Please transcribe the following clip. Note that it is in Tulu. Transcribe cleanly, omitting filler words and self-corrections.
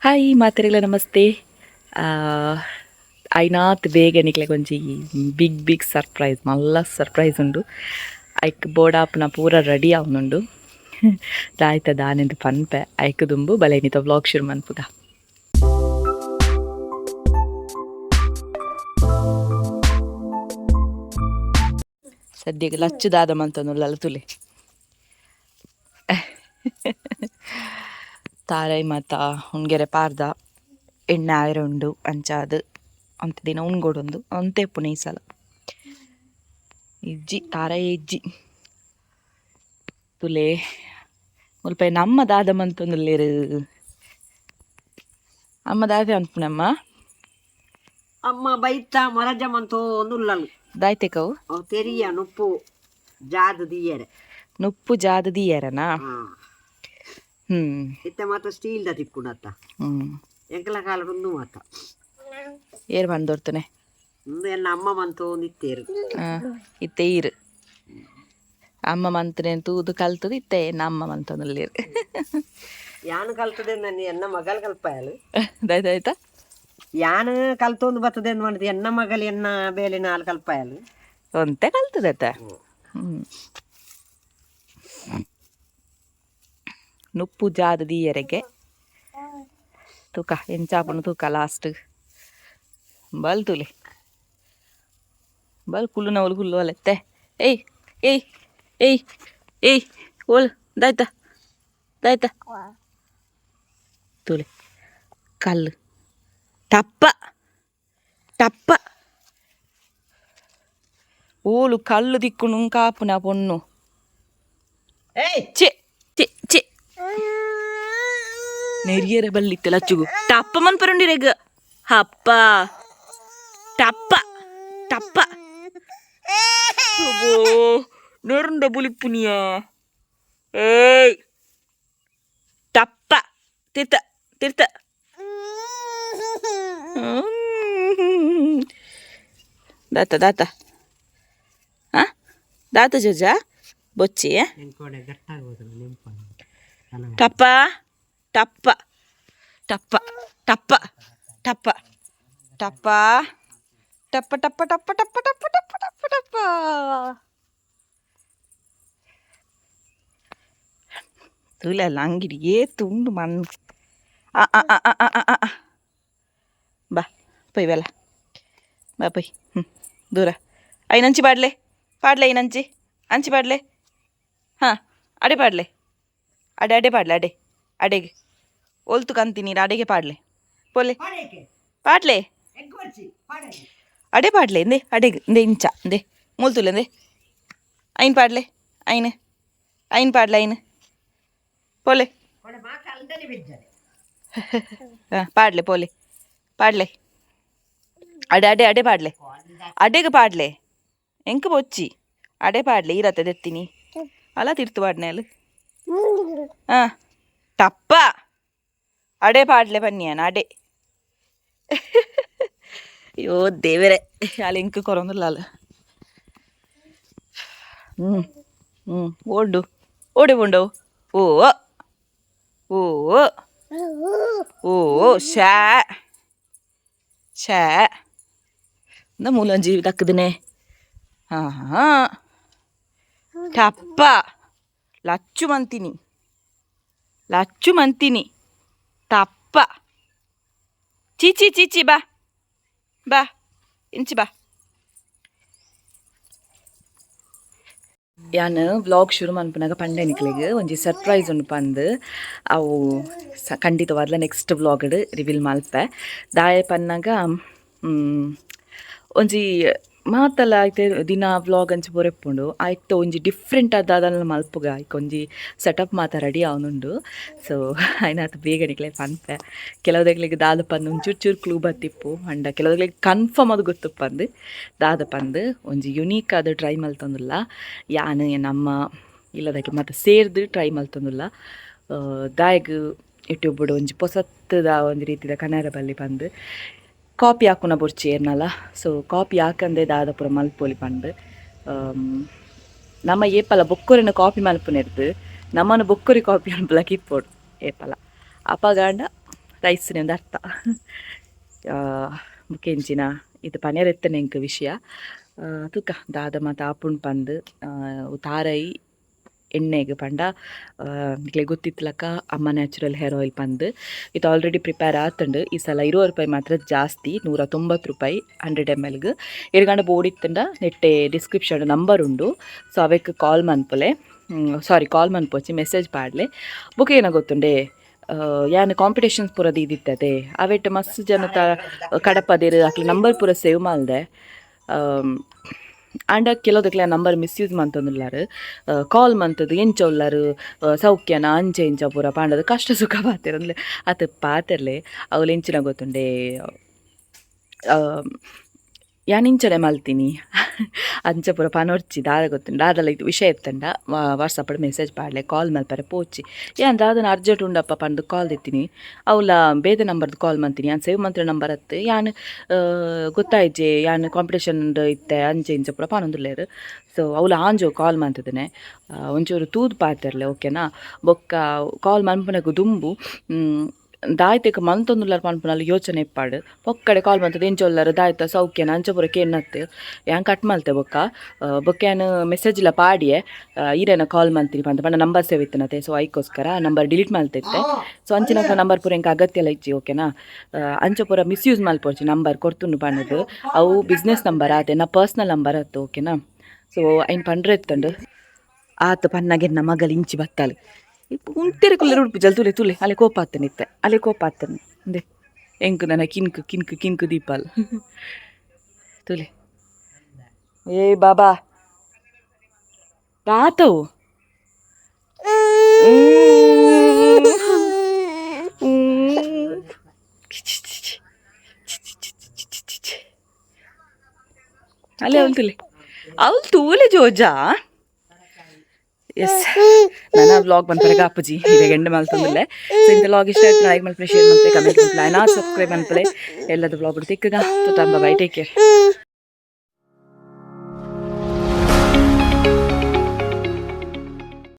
Hi ಮಾತೆರೆಗ್ಲ ನಮಸ್ತೆ. ಐನಾತ್ ಬೇಗ ನಿಕ್ಲೆಗ್ ಒಂಜಿ big big surprise, ಮಲ್ಲ ಸರ್ಪ್ರೈಸ್ ಉಂಡು. ಐಕ್ ಬೋಡಾಪುನ ಪೂರ ರೆಡಿ ಆವೊಂದುಂಡು. ದಾಯ್ತ ದಾನೆಂದ್ ಪನ್ಪೆ. ಐಕ್ ದುಂಬು ಬಲೆ ಇನಿತ ವ್ಲಾಗ್ ಶುರು ಮನ್ಪುಗ. ಸದ್ಯಗ್ ಲಚ್ಚು ದಾದ ಮಂತೊಂದುಲ್ಲಲ್ ತೂಲೆ. ತಾರಾಯಿ ಮಾತ ಉಣ್ಗೆರೆ ಪಾರ್ದ ಎಣ್ಣೆ ಆಯೆರೆ ಉಂಡು. ಅಂಚಾದ್ ಒಂತೆ ದಿನ ಉಣ್ಗೊಡುಂದು ಒಂತೆ ಇಪ್ಪುನ ಈ ಸಲ ಇಜ್ಜಿ, ತಾರಾಯಿ ಇಜ್ಜಿ. ತುಲೆ ಮುಲ್ಪ ನಮ್ಮ ದಾದ ಮಂತೊಂದುಲ್ಲೆರ್. ಅಮ್ಮ ದಾದ ಅನ್ಪುನಮ್ಮ? ಅಮ್ಮ ಬೈತ ಮರಜ ಮಂತೊಂದುಲ್ಲಲ್. ದಾಯ್ತೆಕವು? ಅವು ತೆರಿಯ ನುಪ್ಪು ಜಾದು ದೀಯರೆ. ನುಪ್ಪು ಜಾದು ದೀಯರನಾ? ಹಾ. ಹ್ಮ್. ಇತ್ತೆ ಮಾತ ಸ್ಟೀಲ್ದ ತಿಕ್ಕುಂಡತ್ತ. ಹ್ಮ್. ಎಂಕಲ ಕಾಲಡ್ ಉಂದು ಮಾತ. ಏರ್ ಬಂದೊರ್ತನೆ? ಉಂದು ಎನ್ನ ಅಮ್ಮ ಮಂತೊಂದಿತ್ತೇರು. ಇತ್ತೆ ಈರು ಅಮ್ಮ ಮಂತ್ನೆ ತೂದು ಕಲ್ತದು, ಇತ್ತೆ ನಮ್ಮ ಮಂತೊಂದುಲ್ಲೆರ್. ಯಾನ್ ಕಲ್ತದೆ ನನ್ನ ಎನ್ನ ಮಗಲ್ ಕಲ್ಪಾಯಲು. ದಾಯ್ತ ಆಯ್ತಾ? ಯಾನ್ ಕಲ್ತೊಂದು ಬರ್ತದೆ ಮಾಡಿದ್ ಎನ್ನ ಮಗಲ್ ಎನ್ನ ಬೇಲೆ ನಾಲ್ ಕಲ್ಪಾಯಲು. ಒಂತೆ ಕಲ್ತದತ್ತ. ಹ್ಮ್. ನುಪ್ಪು ಜಾದ ದೀಯರೆಗೆ ತೂಕ ಎಂಚಾಪುಂಡು ತೂಕ. ಲಾಸ್ಟ್ ಬಲ್ ತೂಲೆ, ಬಲ್ ಕುಲ್ಲುನವಲು ಕುಲ್ಲು ಅಲೆತ್ತೆ. ಏಯ್ ಏಯ್ ಏಯ್ ಏಯ್, ಓಲ್ ದಾಯ್ತ ದಾಯ್ತ? ತೂಲೆ ಕಲ್ಲು ಟಪ್ಪ ಟಪ್ಪ. ಓಲು ಕಲ್ಲು ದಿಕ್ಕುನು ಕಾಪುನ ಪೊಣ್ಣು. ಏಯ್. ಚೆ ಚೆ ಚೆ, ನೆರಿಯರೆ ಬಲ್ಲಿತ್ತೆ ಲಚ್ಚುಗು. ಟಪ್ಪ ಮನ್ಪರುಂಡಿರೆಗ್ ಹಪ್ಪ ಟಪ್ಪ ಟಪ್ಪ. ಅಬ್ಬೋ, ನೆರುಂಡ ಬುಲಿಪುನಿಯ. ಏಯ್, ಟಪ್ಪ ತಿರ್ತ ತಿರ್ತ. ಹ್ಮ್. ದಾತ ದಾತ? ಹಾ, ದಾತ ಜೋಜ ಬೊಚ್ಚಿ. ಎಂಕೋಡೆ ಗಟ್ಟಾಗೋದಿಲ್ಲ ನೆಂಪ. ಟಪ್ಪ ಟಪ್ಪ ಟಪ್ಪ ಟಪ್ಪ ಟಪ್ಪ ಟಪ್ಪ ಟಪ್ಪ ಟಪ್ಪ ಟಪ್ಪ ಟಪ್ಪ ಟಪ್ಪ ಟಪ್ಪ ಟಪ್ಪ ಟಪ್ಪ. ತೂಲೆ ಅಂಗಿಡಿ ಏತ್ ಉಂಡು ಮಣ್ಣು. ಆ ಆ ಆ ಆ ಆ ಆ ಆ. ಬಾ ಪೊಯ್ ಬಲ, ಬಾ ಪೊಯ್. ಹ್ಞೂ, ದೂರ ಐನಂಚಿ ಪಾಡ್ಲೆ, ಪಾಡ್ಲೆ ಐನಂಚಿ ಅಂಚಿ ಪಾಡ್ಲೆ. ಹಾಂ, ಅಡೆ ಪಾಡ್ಲೆ, ಅಡೆ ಅಡೆ ಪಾಡ್ಲೆ, ಅಡೆ ಅಡೆಗೆ ಒಲ್ತು ಕಂತಿ ನೀರು. ಅಡೆಗೆ ಪಾಡ್ಲೆ, ಪೋಲೆ ಪಾಡ್ಲೆ, ಅಡೆ ಪಾಡ್ಲೆ. ಇಂದೆ ಅಡೆಗೆ ಇಂದೆ ಇಂಚ ಇಂದೆ ಮೂಲ್ತುಲೆ ಇಂದೆ ಐನ್ ಪಾಡ್ಲೆ, ಐನ್ ಐನ್ ಪಾಡ್ಲೆ, ಐನ್ ಪೋಲೆ. ಹಾಂ, ಪಾಡ್ಲೆ ಪೋಲೆ ಪಾಡ್ಲೆ, ಅಡೆ ಅಡೆ ಅಡೆ ಪಾಡ್ಲೆ, ಅಡೆಗೆ ಪಾಡ್ಲೆ. ಎಂಕ್ ಬೊಚ್ಚಿ, ಅಡೆ ಪಾಡ್ಲೆ. ಈರತ್ತೆ ದೆತ್ತೀನಿ ಅಲ್ಲ ತಿರ್ತು ಪಾಡ್ನೆ ಅಲ್ಲಿ. ಹಾಂ, ಟಪ್ಪ ಅಡೆ ಪಾಡ್ಲೆ ಪನ್ನಿಯಾನ ಅಡೆ. ಅಯ್ಯೋ ದೇವರೇ, ಅಲ್ಲಿ ಎಂಕ್ ಕೊರೊಂದುಲ್ಲ ಅಲ್ಲ. ಹ್ಞೂ ಹ್ಞೂ, ಓಡು ಓಡಿ ಉಂಡು. ಓ ಓ ಓ, ಶ್ಯಾ ಶ್ಯಾ ಇಂದ ಮೂಲಂಜಿ ತಕ್ಕದನೆ. ಹಾಂ ಹಾಂ, ಟಪ್ಪ ಲಚ್ಚು ಮಂತೀನಿ, ಲಚ್ಚು ಮಂತೀನಿ. ಟಪ್ಪ ಚೀಚಿ ಚೀಚಿ, ಬಾ ಬಾ ಇಂಚಿ ಬಾ. ಯಾನ್ ವ್ಲಾಗ್ ಶುರು ಮನ್ಪುನಗ ಪಂಡೆ ನಿಕ್ಲೆಗ್ ಒಂಜಿ ಸರ್ಪ್ರೈಸ್ ಉಂಡು ಪಂದ್. ಅವು ಖಂಡಿತವಾದ್ಲ ನೆಕ್ಸ್ಟ್ ವ್ಲಾಗ್ಡ್ ರಿವೀಲ್ ಮಲ್ಪೆ. ದಾಯೆ ಪನ್ನಗ ಒಂಜಿ ಮಾತಲ್ಲ ಐತೆ ದಿನ ವ್ಲಾಗ್ ಅಂಚ ಪೂರ ಇಪ್ಪುಂಡು. ಐತ ಒಂಜಿ ಡಿಫ್ರೆಂಟ್ ಆದ ದಾದನ ಮಲ್ಪುಗ. ಐಕ್ ಒಂಜಿ ಸೆಟಪ್ ಮಾತ ರೆಡಿ ಆವೊಂದುಂಡು. ಸೊ ಐನಾತ್ ಬೇಗ ನಿಕ್ಲೆ ಪನ್ಪೆ. ಕೆಲವುದಕ್ಲೆಗ್ ದಾದ ಪಂದ್ ಒಂಚೂರು ಚೂರು ಕ್ಲೂ ಬತ್ತಿಪ್ಪು. ಅಂಡ ಕೆಲವುದಕ್ಲೆಗ್ ಕನ್ಫರ್ಮ್ ಅದು ಗೊತ್ತುಪ್ಪಂದು ದಾದ ಪಂದ್. ಒಂಜಿ ಯುನೀಕ್ ಆದ್ ಟ್ರೈ ಮಲ್ತೊಂದುಲ್ಲ. ಯಾನ್ ನಮ್ಮ ಇಲ್ಲದಕ್ಕೆ ಮಾತ ಸೇರ್ದು ಟ್ರೈ ಮಲ್ತೊಂದುಲ್ಲ. ದಾಯೆಗ್ ಯೂಟ್ಯೂಬ್ ಒಂಜಿ ಪೊಸತ್ತುದ ಒಂಜಿ ರೀತಿದ ಕನ್ನಡ ಬಲ್ಲಿ ಪಂದ್. ಕಾಪಿ ಹಾಕುನ ಬೊರ್ಚಿ ಏರ್ನಲ. ಸೊ ಕಾಪಿ ಹಾಕಂದೆ ದಾದ ಪೂರ ಮಲ್ಪೊಲಿ ಪಂದ್. ನಮ್ಮ ಏಪಲ ಬೊಕ್ಕೊರಿನ ಕಾಪಿ ಮಲ್ಪುನೆರ್ದ್ ನಮ್ಮನ ಬೊಕ್ಕೊರಿ ಕಾಪಿ ಮಲ್ಪುಲಕ ಇಪ್ಪೊಡು ಏಪಲ. ಅಪಗಾಂಡ ತೈಸ್ನೆ ಒಂದು ಅರ್ಥ. ಬುಕೆಂಚಿನ ಇದು ಪನೆರೆತ್ತನೆ ಎಂಕ್ ವಿಷಯ. ತುಕ ದಾದ ಮಾತ ಆಪುಂಡು ಪಂದ್. ತಾರೈ ಎಣ್ಣೆಗ್ ಪಂಡ ನಿಕ್ಲೆ ಗೊತ್ತಿತ್ಲಕ ಅಮ್ಮ ನ್ಯಾಚುರಲ್ ಹೇರ್ ಆಯಿಲ್ ಪಂದ್. ಇದು ಆಲ್ರೆಡಿ ಪ್ರಿಪೇರ್ ಆತುಂಡು. ಈ ಸಲ 20 ರೂಪಾಯಿ ಮಾತ್ರ ಜಾಸ್ತಿ, 190 ರೂಪಾಯಿ 100 ml ಗ್. ಎರ್ಗಂಡ ಬೋಡಿತ್ತಂಡ ನೆಟ್ಟೆ ಡಿಸ್ಕ್ರಿಪ್ಷನ್ ನಂಬರ್ ಉಂಡು. ಸೊ ಅವೆಕ್ ಕಾಲ್ ಮನ್ಪುಲೆ, ಸಾರಿ ಕಾಲ್ ಮನ್ಪೊಚ್ಚಿ, ಮೆಸೇಜ್ ಪಾಡ್ಲೆ. ಬೊಕ ಏನ ಗೊತ್ತುಂಡೆ, ಯಾನ್ ಕಾಂಪಿಟೇಷನ್ಸ್ ಪೂರ ದೀದಿತ್ತದೆ, ಅವೆಟ್ ಮಸ್ತ್ ಜನತ ಕಡಪದೇರು ಅಕ್ಲೆ ನಂಬರ್ ಪೂರ ಸೇವ್ ಮಲ್ದೆ. ಆಂಡ ಕೆಲವುದಕ್ಲೆ ಆ ನಂಬರ್ ಮಿಸ್ಯೂಸ್ ಮಂತೊಂದುಲ್ಲಾರ್. ಕಾಲ್ ಮಂತದ್ದು ಎಂಚ ಉಲ್ಲಾರು, ಸೌಖ್ಯನ, ಅಂಚೆ ಇಂಚ ಪೂರ ಪಾಂಡದು ಕಷ್ಟ ಸುಖ ಪಾತೆರಂದ್ಲೆ ಅತ್ ಪಾತೆರ್ಲೆ. ಅವ್ಲು ಎಂಚಿನ ಗೊತ್ತುಂಡೆ, ಯಾನ್ ಇಂಚನೆ ಮಲ್ತೀನಿ ಅಂಚ ಪೂರ ಪನೊರ್ಚಿ. ದಾದ ಗೊತ್ತುಂಡು, ದಾದಲ ಇದು ವಿಷಯ ಇತ್ತಂಡ ವಾಟ್ಸಪ್ ಮೆಸೇಜ್ ಪಾಡ್ಲೆ, ಕಾಲ್ ಮಲ್ಪರೆ ಪೋಚಿ. ಯಾನ್ ದಾದನ ಅರ್ಜೆಂಟ್ ಉಂಡಪ್ಪ ಪಂದ್ ಕಾಲ್ ದಿತ್ತೀನಿ, ಅವ್ಲ ಬೇತೆ ನಂಬರ್ದು ಕಾಲ್ ಮಂತೀನಿ. ಯಾನ್ ಸೇವ್ ಮಂತ್ರ ನಂಬರ್ ಅತ್ತು. ಯಾನ್ ಗೊತ್ತಾಯ್ಜೆ, ಯಾನ್ ಕಾಂಪಿಟೇಷನ್ ಇತ್ತೆ ಅಂಚೆ ಇಂಚ ಪೂರ ಪನೊಂದುಲ್ಲೆರ್. ಸೊ ಅವ್ಲ ಆಂಜೋ ಕಾಲ್ ಮಂತುದನೆ ಒಂಚೂರು ತೂದು ಪಾತೆರ್ಲೆ, ಓಕೆನಾ? ಬೊಕ್ಕ ಕಾಲ್ ಮನ್ಪುನಗ ದುಂಬು ದಾಯ್ತೆಗ್ ಮಂತೊಂದುಲ್ಲಾರ್ ಪನ್ಪುನಲ್ಲ ಯೋಚನೆ ಇಪ್ಪಾಡು. ಪೊಕ್ಕಡೆ ಕಾಲ್ ಮಂತದ ಎಂಚ ಉಲ್ಲರ್, ದಾಯ್ತ, ಸೌಖ್ಯನ, ಅಂಚ ಪೂರ ಕೇನ್ನತ್ತು. ಯಾನ್ ಕಟ್ ಮಲ್ತೆ. ಬೊಕ್ಕ ಬೊಕ್ಕ ಯಾನ್ ಮೆಸೇಜ್ ಲ ಪಾಡಿಯೆ, ಈರೆನ ಕಾಲ್ ಮಂತಿನಿ ಪಂದ್. ಪಂಡ ನಂಬರ್ ಸೇವ್ ಇತ್ತನತೆ. ಸೊ ಐಕೋಸ್ಕರ ನಂಬರ್ ಡಿಲೀಟ್ ಮಲ್ತಿತ್ತೆ. ಸೊ ಅಂಚಿನ ನಂಬರ್ ಪೂರ ಎಂಕ್ ಅಗತ್ಯ ಎಲ್ಲ ಇಜ್ಜಿ, ಓಕೆನಾ? ಅಂಚ ಪೂರ ಮಿಸ್ಯೂಸ್ ಮಲ್ಪೊರ್ಚಿ. ನಂಬರ್ ಕೊರ್ತುಂಡು ಪಂಡುದು ಅವು ಬಿಸ್ನೆಸ್ ನಂಬರ್ ಆತೆ, ನಾ ಪರ್ಸ್ನಲ್ ನಂಬರ್ ಅತ್ತು, ಓಕೆನಾ? ಸೊ ಐನ್ ಪಂಡ್ರೆ ಇತ್ತಂಡು. ಆತ ಪನ್ನಗೆ ಮಗಲ್ ಇಂಚಿ ಬತ್ತಾಲ್. ಉಂತೆರೆ ಕುಲ್ಲೆರ್ ಉಡುಪು ಜಲ್. ತುಲೆ ತುಲೆ, ಅಲೆ ಕೋಪ ಆತನೆ ಇತ್ತೆ, ಅಲೆ ಕೋಪ ಆತನೆ. ಅಂದೆ ಎಂಕ್ ನನ ಕಿನ್ಕ್ ಕಿನ್ಕ್ ಕಿನ್ಕ್ ದೀಪಾಲ್ ತುಲೆ. ಏ ಬಾಬಾ, ತಾತವು. ಅಲ್ಲೇ ಅವಳು ತುಲೆ, ಅವಳು ತೂಲೆ ಜೋಜಾ. ಎಸ್, ನನ್ನ ವ್ಲಾಗ್ ಬಂದ್ಪರೆಗ ಅಪ್ಪುಜಿ ಇವಾಗ ಎಂಡ್ ಮಲ್ತೊಂದುಲ್ಲೆ. ಸೊ ಇಂಥ ವ್ಲಾಗ್ ಇಷ್ಟ ಆಯ್ತು, ಲೈಕ್ ಮಲ್ಪಲೆ, ಶೇರ್ ಮಲ್ಪಲೆ, ಕಮೆಂಟ್ ಮಲ್ಪಲೆ, ನಾ ಸಬ್ಸ್ಕ್ರೈಬ್ ಮಲ್ಪಲೆ. ಎಲ್ಲದ ವ್ಲಾಗ್ ತಿಕ್ಕಗ. Bye, take care.